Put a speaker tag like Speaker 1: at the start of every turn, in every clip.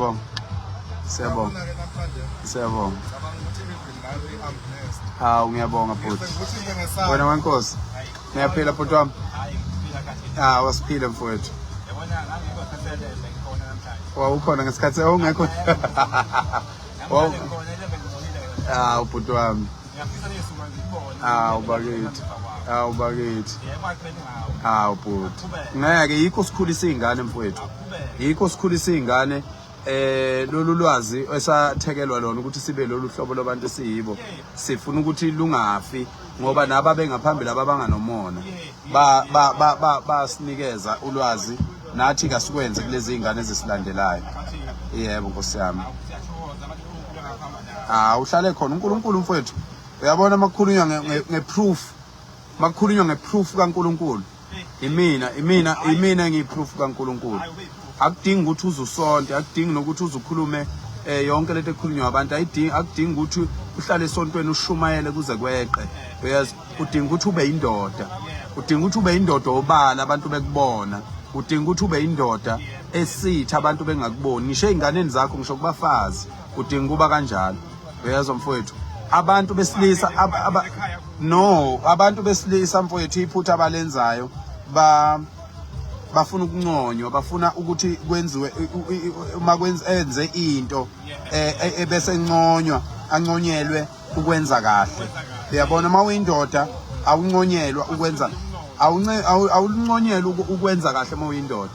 Speaker 1: Siyabonga. Siyabonga. Siyabonga. Hawu ngiyabonga bhuti. Wena wenkosi. Ngiyaphila bhuti wami. Ah, wasiphile mfowethu. Wawukhona ngesikhathi owungekho. Wawu. Ah, ubhuti wami. Awu bakithi. Awu bakithi. Awu bhuti. Ngeke yikho sikhulisa izingane mfowethu. Yikho sikhulisa izingane eh lolu lwazi esathekelwa lona ukuthi sibe lolu hlobo lwabantu esiyibo sifuna ukuthi lungafi ngoba naba bengaphambili ababanganomona ba ba ba basinikeza ulwazi nathi kasikwenze kulezi zingane ezisilandelayo yebo nkosi yami. Ah uhlale khona uNkulunkulu mfowethu. Uyabona makukhulunywa ngeproof. Makukhulunywa ngeproof kaNkulunkulu. Imina, imina, imina engiyiproof kaNkulunkulu. Akudingi ukuthi uze usonte, akudingi nokuthi uze ukhulume eh yonke lento ekhulunywa abantu ayidingi akudingi ukuthi uhlale esontweni ushumayele kuze kweqe. Uyazi udinga ukuthi ube indoda. Udinga ukuthi ube indoda obala abantu bekubona. Udinga ukuthi ube indoda esitha abantu bengakuboni. Ngisho ezinganeni zakho ngisho kubafazi. Udinga ukuba kanjalo. Uyezwa mfowethu? Abantu besilisa aba, no, abantu besilisa mfowethu iphutha abalenzayo ba bafuna ukunconywa, bafuna ukuthi kwenziwe uma kwenze enze into eh, eh, ebese enconywa, anconyelwe ukwenza kahle. Uyabona uma uyindoda awunconyelwa ukwenza awunconyelwa ukwenza kahle uma uyindoda.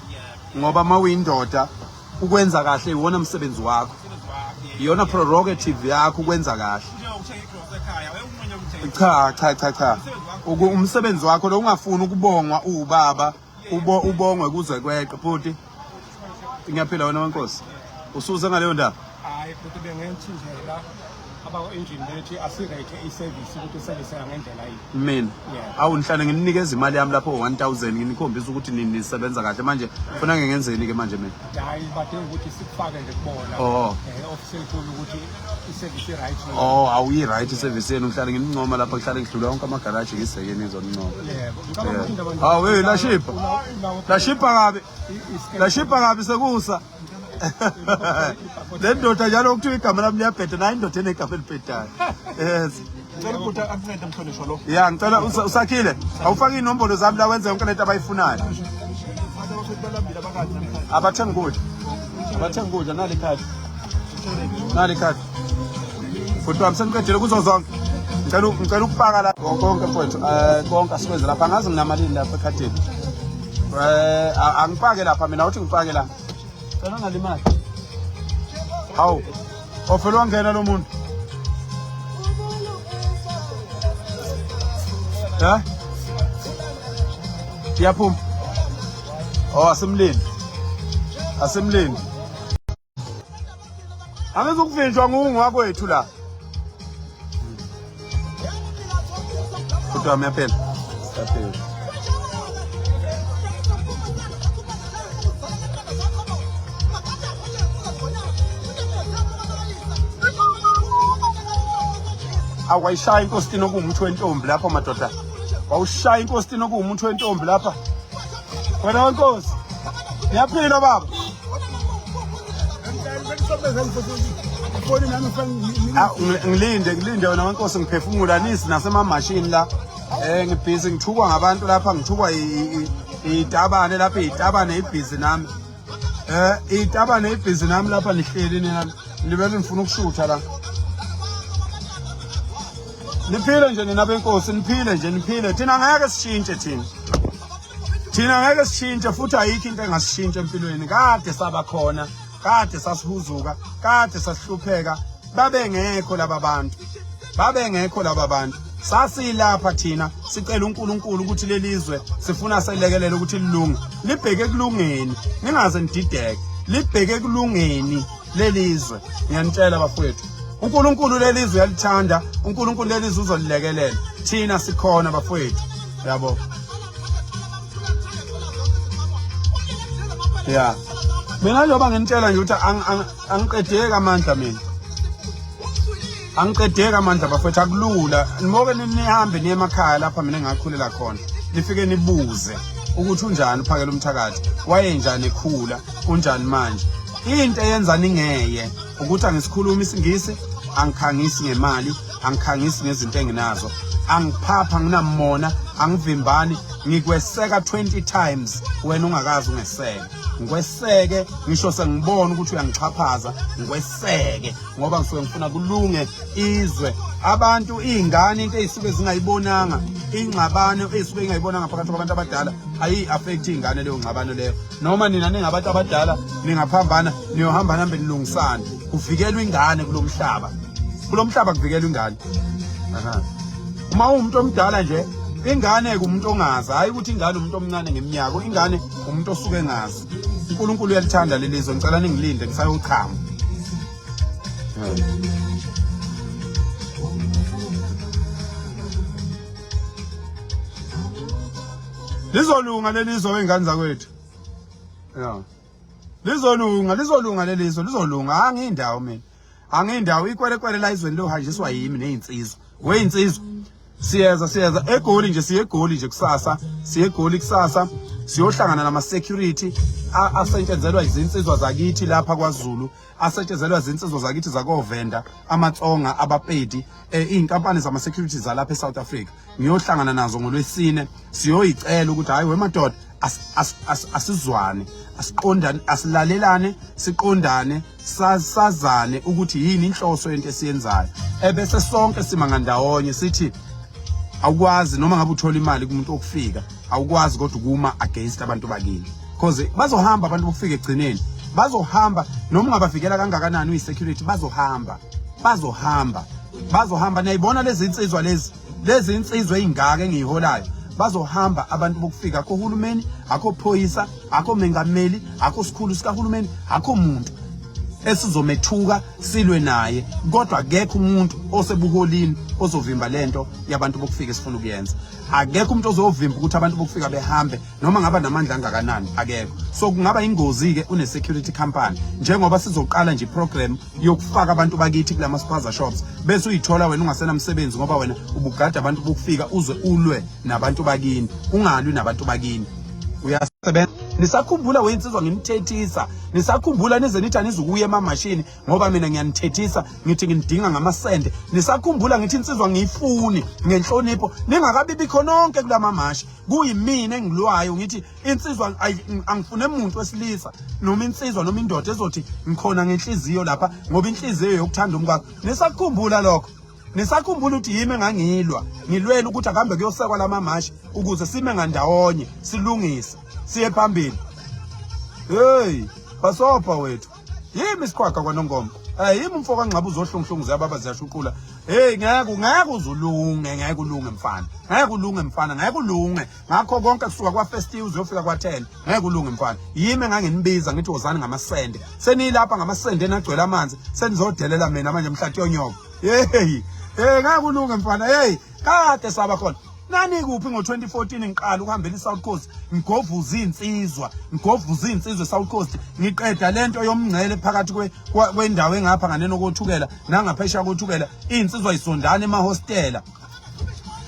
Speaker 1: Ngoba uma uyindoda ukwenza kahle iwona msebenzi wakho iyona prerogative yakho ukwenza kahle cha cha cha cha umsebenzi wakho lo ungafuni ukubongwa uwubaba ubo ubongwe kuze kweqe bhuti ngiyaphila wena wenkosi usuze ngaleyo ndaba
Speaker 2: hayi bhuti bengenthinjela abakwa-engine bethi asirate i-service ukuthi iservice ngendlela yini
Speaker 1: Mina awu nihlale ngininikeza imali yami lapho 1000 nginikhombisa ukuthi nisebenza kahle manje funa ngengenzeni ke manje mina
Speaker 2: hayi badinga ukuthi sikufake nje kubona
Speaker 1: oh
Speaker 2: eh office elikhulu ukuthi i-service i-right
Speaker 1: oh awuyi right i-service yenu ngihlale nginincoma lapha ngihlale ngidlula wonke amagaraji ngisekeni ngizonincoma
Speaker 2: yebo ngicabanga ukuthi indaba
Speaker 1: hawu hey lashipha lashipha kabi lashipha kabi sekusa Le ndoda njalo kuthiwa igama lami liyabheda nayo indoda enegama elibhedayo. Yes.
Speaker 2: Ngicela ubhuti akuncede mhlonishwa lo.
Speaker 1: Ya ngicela usakhile awufake inombolo zami la wenze yonke lento abayifunayo. Abathenga ukudla. Abathenga ukudla nali khadi. Nali khadi. Futhi wami sengiqedile kuzo zonke. Ngicela ngicela ukupaka la konke mfowethu. Eh konke asikwenze lapha angazi nginamalini lapha ekhadini. Eh angipake lapha mina uthi ngipake la. Cela ungalimali. Hawu. Ofela wangena lo muntu. Ha? Iyaphuma. Oh asimlindi. Asimlindi. Angizukuvinjwa ngungu wakwethu la. Kodwa wami yaphela. Yaphela. Awayishaya inkositini okuwumuthi wentombi lapha madoda. Wawushaya inkositini okuwumuthi wentombi lapha. Wena wenkosi. Ngiyaphila baba. Ah, ngilinde ngilinde wena wenkosi ngiphefumula nisi nasemamashini la eh ngibhizi ngithukwa ngabantu lapha ngithukwa itabane lapha itabane ibhizi nami eh itabane ibhizi nami lapha nihleli nina nibele ngifuna ukushutha la niphile nje nina benkosi niphile nje niphile thina ngeke sishintshe thina Thina ngeke sishintshe futhi ayikho into engasishintsha empilweni. Kade saba khona, kade sasihuzuka, kade sasihlupheka, babengekho laba bantu. Babengekho laba bantu. Sasilapha thina sicela uNkulunkulu ukuthi lelizwe sifuna selekelele ukuthi lilunge. Libheke ekulungeni, ningaze nidideke. Libheke ekulungeni lelizwe. Ngiyanitshela bafowethu. uNkulunkulu lelizwe uyalithanda, uNkulunkulu lelizwe uzolilekelela. Thina sikhona bafowethu. Yabo. Yeah. Mina njengoba nginitshela nje ukuthi angiqedeki amandla mina. Angiqedeki amandla bafethu akulula. Nimoke nihambe niye emakhaya lapha mina engakhulela khona. Nifike nibuze ukuthi unjani uphakela umthakathi. Wayenjani ekhula, unjani manje. Into eyenza ningeye ukuthi angisikhulumi isiNgisi, angikhangisi ngemali, angikhangisi ngezinto enginazo, angiphapha, nginamona, angivimbani, ngikweseka 20 times wena ungakazi ungeseke. Ngikweseke ngisho sengibona ukuthi uyangixhaphaza, ngikweseke ngoba ngisuke ngifuna kulunge izwe. Abantu, iy'ngane, into ey'suke zingayibonanga, ingxabano ey'suke ingayibonanga phakathi kwabantu abadala ayi-affect iy'ngane leyo ngxabano leyo. Noma nina ningabantu abadala ningaphambana, niyohamba nihambe nilungisane, kuvikelwa ingane kulo mhlaba, kulo mhlaba kuvikelwa ingane. Aha. Uma uwumuntu omdala nje, ingane kumuntu ongazi, hayi ukuthi ingane umuntu omncane ngeminyaka, ingane umuntu osuke engazi. uNkulunkulu uyalithanda leli zwe, ngicela ningilinde ngisayochama. Lizolunga leli zwe wey'ngane zakwethu. Ya. Lizolunga, lizolunga leli zwe, lizolunga. Angiyindawo mina. Angiyindawo ikwerekwere la izweni lohanjiswa yimi nezinsizwa. Weyinsizwa. Siyeza siyeza eGoli nje, siye eGoli nje kusasa, siye eGoli kusasa siyohlangana nama security asetshenzelwa izinsizwa zakithi lapha kwaZulu, asetshenzelwa izinsizwa zakithi zakoVenda, amaTsonga, abaPedi, izinkampani zama security zalapha eSouth Africa. Ngiyohlangana nazo ngolwesine, siyoyicela ukuthi hayi wemadoda, asizwane, asiqondane, asilalelane, siqondane, sazane ukuthi yini inhloso yento esiyenzayo, ebese sonke sima ngandawonye sithi awukwazi noma ngabe uthola imali kumuntu okufika, awukwazi kodwa ukuma against abantu bakini, because bazohamba abantu bokufika egcineni, bazohamba noma ungabavikela kangakanani uyi-security, bazohamba, bazohamba, bazohamba. Niyayibona lezi insizwa lezi, lezi insizwa ey'ngaka engiyiholayo, bazohamba abantu bokufika. Akho hulumeni, akho phoyisa, akho mengameli, akho sikhulu sikahulumeni, akho muntu esizomethuka silwe naye, kodwa akekho umuntu osebuholini ozovimba lento yabantu bokufika esifuna ukuyenza. Akekho umuntu ozovimba ukuthi abantu bokufika behambe, noma ngaba namandla angakanani, akekho. So kungaba ingozi-ke une-security company, njengoba sizoqala nje i-program yokufaka abantu bakithi kulama spaza shops, bese uyithola wena ungasenamsebenzi ngoba wena ubugada abantu bokufika, uze ulwe nabantu bakini. Ungalwi nabantu bakini, uyasebenza. Nisakhumbula weyinsizwa nginithethisa? Nisakhumbula nize nithi anizukuya emamashini ngoba mina ngiyanithethisa, ngithi nginidinga ngamasende? Nisakhumbula ngithi insizwa ngiyifuni ngenhlonipho, ningakabi bikho nonke kulamamashi, kuyimina engilwayo ngithi insizwa angifune umuntu wesilisa noma insizwa noma indoda ezothi ngikhona ngenhliziyo lapha, ngoba inhliziyo yokuthanda umkakho. Nisakhumbula lokho? Nisakhumbula ukuthi yimi engangilwa ngilwela ukuthi akuhambe kuyosekwa lamamashi ukuze sime ngandawonye silungise siye phambili? Hey, basopha wethu, yimi isiqhwaga kwaNongoma. Yimi umfo kaNgxaba uzohlunguhlungu ziyababa ziyashuqula. Hey, ngeke ngeke uzulunge, ngeke ulunge mfana, ngeke ulunge mfana, ngeke ulunge ngakho konke kusuka kwa-first uzofika kwa-10, ngeke ulunge mfana. Yimi enganginibiza ngithi wozani ngamasende, seniyilapha ngamasende enagcwele amanzi, senizodelela mina manje mhlathi yonyoko. Hey hey, ngeke ulunge mfana. Hey, kade saba khona nani kuphi ngo-2014 ngiqala ukuhambela i-South Coast, ngigovuza iy'nsizwa, ngigovuza iy'nsizwa e-South Coast, ngiqeda lento yomngcele phakathi kwendawo engapha nganeno koThukela nangaphesheya koThukela. Iy'nsizwa yisondana emahostela,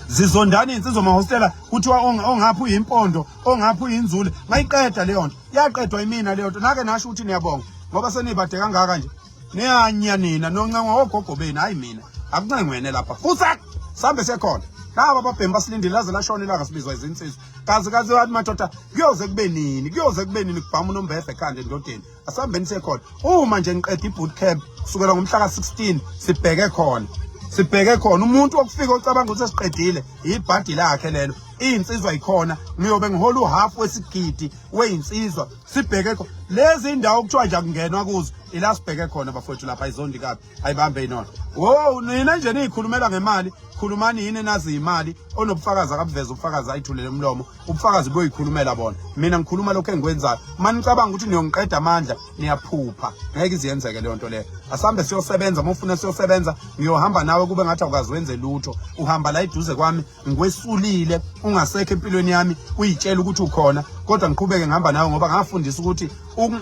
Speaker 1: zizondana iy'nsizwa emahostela, kuthiwa ongapha uyimpondo, ongapha uyinzule. Ngayiqeda leyo nto, yaqedwa imina leyo nto. Nake nasho ukuthi niyabonga ngoba senibade kangaka nje, niyanya nina noncengwa ogogo benu, hayi mina akuncengwene lapha. Fusak, sambe sekhona laba ababhemi basilindile laze lashona ilanga, sibizwa izinsizwa. Kazi kazi wathi madoda, kuyoze kube nini, kuyoze kube nini kubhama unombefe ekhanda endodeni? Asihambeni siyekhona. Uma nje ngiqeda i-boot camp kusukela ngomhla ka-16, sibheke khona, sibheke khona. Umuntu wokufika ocabanga ukuthi sesiqedile, ibhadi lakhe lelo. Iy'nsizwa yikhona, ngiyobe ngihola uhafu wesigidi wey'nsizwa. Sibheke khona lezi indawo kuthiwa nje akungenwa kuzo, ila sibheke khona bafowethu. Lapha ayizondi kabi, ayibambe inono. Wo nina nje niyikhulumela ngemali, khulumani yini enazi imali. Onobufakazi akabuveze ubufakazi, ayithulele umlomo, ubufakazi buyoyikhulumela bona. Mina ngikhuluma lokho engikwenzayo. Uma nicabanga ukuthi niyongiqeda amandla, niyaphupha, ngeke iziyenzeke leyo nto leyo. Asambe siyosebenza. Uma ufuna siyosebenza, ngiyohamba nawe kube ngathi awukazi wenze lutho, uhamba la eduze kwami ngikwesulile, ungasekho empilweni yami, uyitshela ukuthi ukhona, kodwa ngiqhubeke ngihamba nawe ngoba ngafundisa ukuthi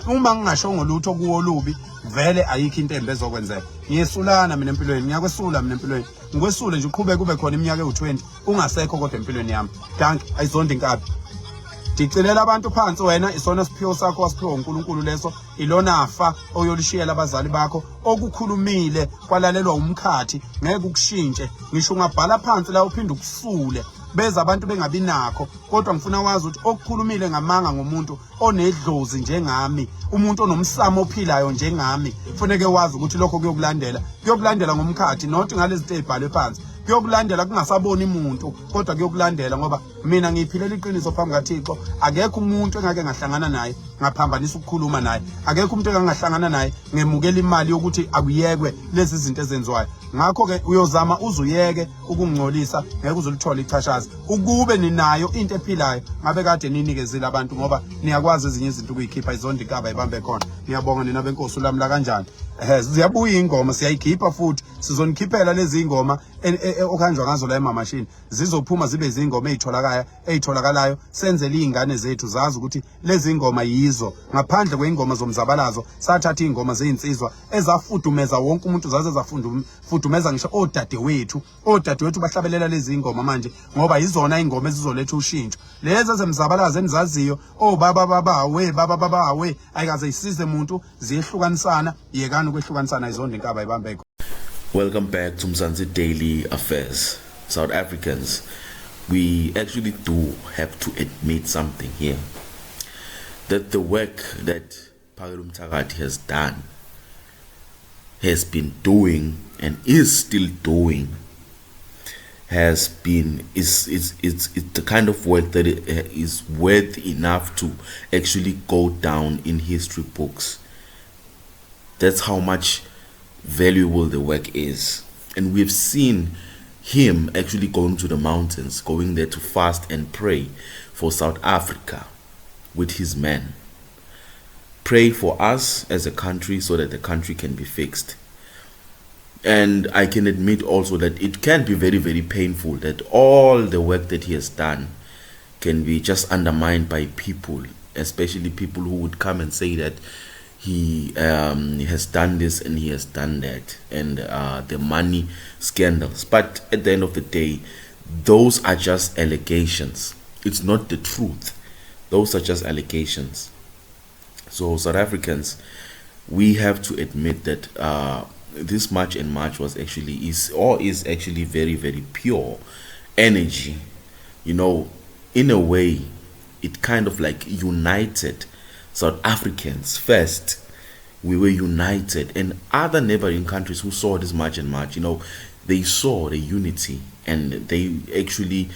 Speaker 1: uma ngingashongo lutho kuwo lubi, vele ayikho into embi ezokwenzeka. Ngiyesulana mina empilweni, ngiyakwesula mina empilweni, ngikwesule nje, uqhubeke ube khona iminyaka ewu-20 ungasekho kodwa empilweni yami. Dankie, ayizondi inkabi. Dicilela abantu phansi wena, isona siphiwo sakho wasiphiwa uNkulunkulu leso, ilona fa oyolishiyela abazali bakho. Okukhulumile kwalalelwa umkhathi, ngeke ukushintshe. Ngisho ungabhala phansi la uphinde ukusule, beza abantu bengabi nakho. Kodwa ngifuna wazi ukuthi okukhulumile ngamanga ngomuntu onedlozi njengami, umuntu onomsamo ophilayo njengami, kufuneke wazi ukuthi lokho kuyokulandela, kuyokulandela ngomkhathi, not ngalezi zinto ezibhalwe phansi. Kuyokulandela kungasaboni muntu, kodwa kuyokulandela, ngoba mina ngiyiphilela iqiniso phambi kaThixo. Akekho umuntu engake ngahlangana naye ngaphambanisa ukukhuluma naye, akekho umuntu engangahlangana naye ngemukela imali yokuthi akuyekwe lezi zinto ezenziwayo. Ngakho-ke uyozama uzuyeke ukungcolisa, ngeke uzulithole ichashazi. Ukube ninayo into ephilayo ngabe kade ninikezile abantu, ngoba niyakwazi ezinye izinto ukuyikhipha izonda inkaba ibambe khona. Ngiyabonga nina benkosi. Ulamla kanjani? Ehe, ziyabuya ingoma, siyayikhipha futhi sizonikhiphela lezi ingoma okuhanjwa ngazo la emamashini. Zizophuma zibe izingoma ezitholakalayo, ezitholakalayo, senzele izingane zethu zazi ukuthi lezi ngoma yizo. Ngaphandle kweyingoma zomzabalazo, sathatha izingoma zezinsizwa ezafudumeza wonke umuntu, zaze zafudumeza ngisho odadewethu. Odadewethu bahlabelela lezi ingoma manje, ngoba yizona ingoma ezizoletha ushintsho. Lezi ezemzabalazo enizaziyo, obaba baba we baba baba we, ayikaze isize umuntu, ziyehlukanisana. Yekani ukwehlukanisana, izonda inkaba ibambe.
Speaker 3: Welcome back to Mzansi Daily Affairs. South Africans, we actually do have to admit something here. That the work that Phakelumthakathi has done, has been doing, and is still doing, has been is it's the kind of work that is worth enough to actually go down in history books. That's how much valuable the work is. And we've seen him actually going to the mountains, going there to fast and pray for South Africa with his men. Pray for us as a country so that the country can be fixed. And I can admit also that it can be very, very painful that all the work that he has done can be just undermined by people, especially people who would come and say that he has done this and he has done that, and the money scandals. But at the end of the day, those are just allegations. It's not the truth. Those are just allegations. So South Africans, we have to admit that this March and March was actually is or is actually very, very pure energy. You know, in a way, it kind of like united South Africans first. We were united, and other neighboring countries who saw this March and March, you know, they saw the unity and they actually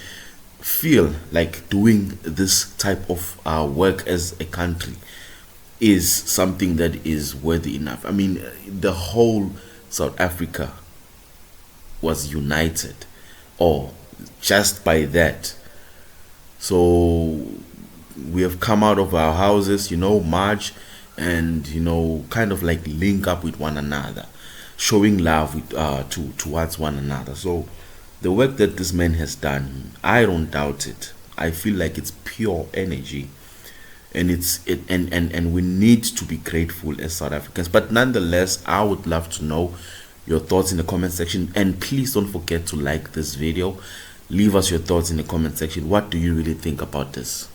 Speaker 3: feel like doing this type of work as a country is something that is worthy enough. I mean, the whole South Africa was united, or just by that. So we have come out of our houses, you know, march and, you know, kind of like link up with one another, showing love with towards one another. So the work that this man has done, I don't doubt it. I feel like it's pure energy, and and we need to be grateful as South Africans. But nonetheless, I would love to know your thoughts in the comment section, and please don't forget to like this video. Leave us your thoughts in the comment section. What do you really think about this?